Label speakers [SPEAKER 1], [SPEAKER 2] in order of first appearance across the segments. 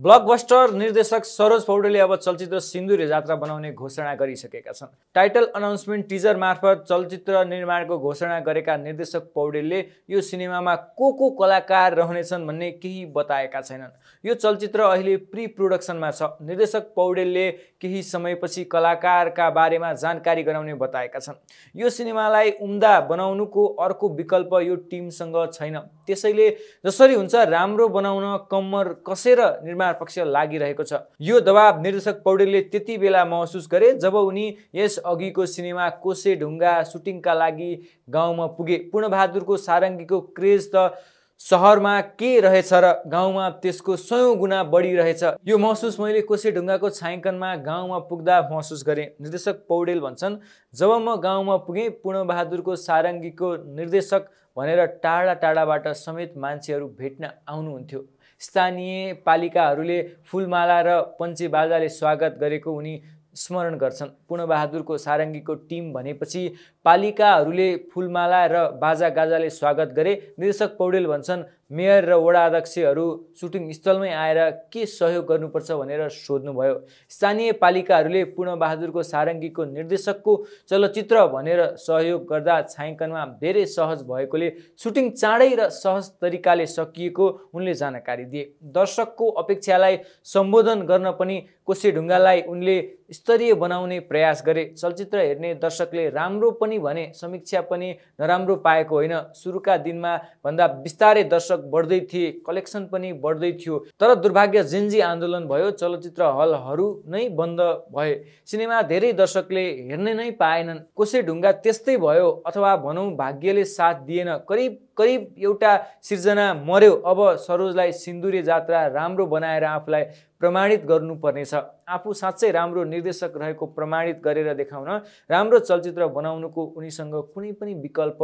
[SPEAKER 1] Blockbuster निर्देशक सरोज पौडेलले अब चलचित्र सिन्दुरे जात्रा बनाउने घोषणा गरिसकेका छन्। टाइटल अनाउन्समेन्ट टिजर मार्फत चलचित्र निर्माणको घोषणा गरेका निर्देशक पौडेलले यो सिनेमामा को कलाकार रहनेछन् भन्ने केही बताएका छैनन्। यो चलचित्र अहिले प्री प्रोडक्सनमा छ। निर्देशक पौडेलले केही समयपछि कलाकारका बारेमा जानकारी गराउने बताएका छन्। यो सिनेमालाई उम्दा बनाउनुको अर्को विकल्प यो टिमसँग छैन। त्यसैले जसरी हुन्छ राम्रो बनाउन कम्मर कसेर निर्माण पक्ष लागिरहेको छ। यो दबाब निर्देशक पौडेलले त्यति बेला महसुस गरे जब उनी यस अघिको सिनेमा कोसेढुङ्गा सुटिङका लागि गाउँमा पुगे। पूर्णबहादुरको सारङ्गीको क्रेज त सहरमा के रहेछ र गाउँमा त्यसको 100 गुणा बढी रहेछ। यो महसुस मैले कोसेढुङ्गाको छायाङ्कनमा गाउँमा पुग्दा महसुस गरेँ। निर्देशक पौडेल भन्छन्, जब म गाउँमा पुगेँ पूर्णबहादुरको सारङ्गीको निर्देशक भनेर टाढा टाढाबाट समेत मान्छेहरू भेट्न आउनुहुन्थ्यो। स्थानीय पालिकाहरूले फुलमाला र पञ्चेबाजाले स्वागत गरेको उनी स्मरण गर्छन्। पूर्णबहादुरको सारङ्गीको टिम भनेपछि पालिकाहरूले फुलमाला र बाजागाजाले स्वागत गरे। निर्देशक पौडेल भन्छन्, मेयर र वडा अध्यक्षहरू सुटिङ स्थलमै आएर के सहयोग गर्नुपर्छ भनेर सोध्नुभयो। स्थानीय पालिकाहरूले पूर्णबहादुरको सारङ्गीको निर्देशकको चलचित्र भनेर सहयोग गर्दा छायाङ्कनमा धेरै सहज भएकोले सुटिङ चाँडै र सहज तरिकाले सकिएको उनले जानकारी दिए। दर्शकको अपेक्षालाई सम्बोधन गर्न पनि कोसेढुङ्गालाई उनले स्तरीय बनाउने प्रयास गरे। चलचित्र हेर्ने दर्शकले राम्रो पनि भने समीक्षा पनि नराम्रो पाएको होइन। सुरुका दिनमा भन्दा बिस्तारै दर्शक बढ्दै थिए, कलेक्सन पनि बढ्दै थियो। तर दुर्भाग्य जेन्जी आन्दोलन भयो, चलचित्र हलहरू नै बन्द भए। सिनेमा धेरै दर्शकले हेर्न नै पाएनन्। कोसेढुङ्गा त्यस्तै भयो, अथवा भनौँ भाग्यले साथ दिएन। करिब एउटा सिर्जना मर्यो। अब सरोजलाई सिन्दुरे जात्रा राम्रो बनाएर आफूलाई प्रमाणित गर्नुपर्नेछ। आफू साँच्चै राम्रो निर्देशक रहेको प्रमाणित गरेर देखाउन राम्रो चलचित्र बनाउनुको उनीसँग कुनै पनि विकल्प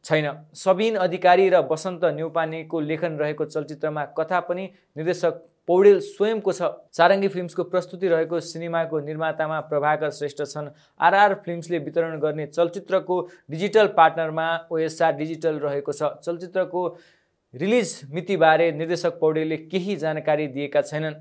[SPEAKER 1] छैन। सबिन अधिकारी र बसन्त न्यौपानेको लेखन रहेको चलचित्रमा कथा पनि निर्देशक पौडेल स्वयंको छ। सारङ्गी फिल्म्सको प्रस्तुति रहेको सिनेमाको निर्मातामा प्रभाकर श्रेष्ठ छन्। आरआर फिल्म्सले वितरण गर्ने चलचित्रको डिजिटल पार्टनरमा ओएसआर डिजिटल रहेको छ। चलचित्रको रिलिज मितिबारे निर्देशक पौडेलले केही जानकारी दिएका छैनन्।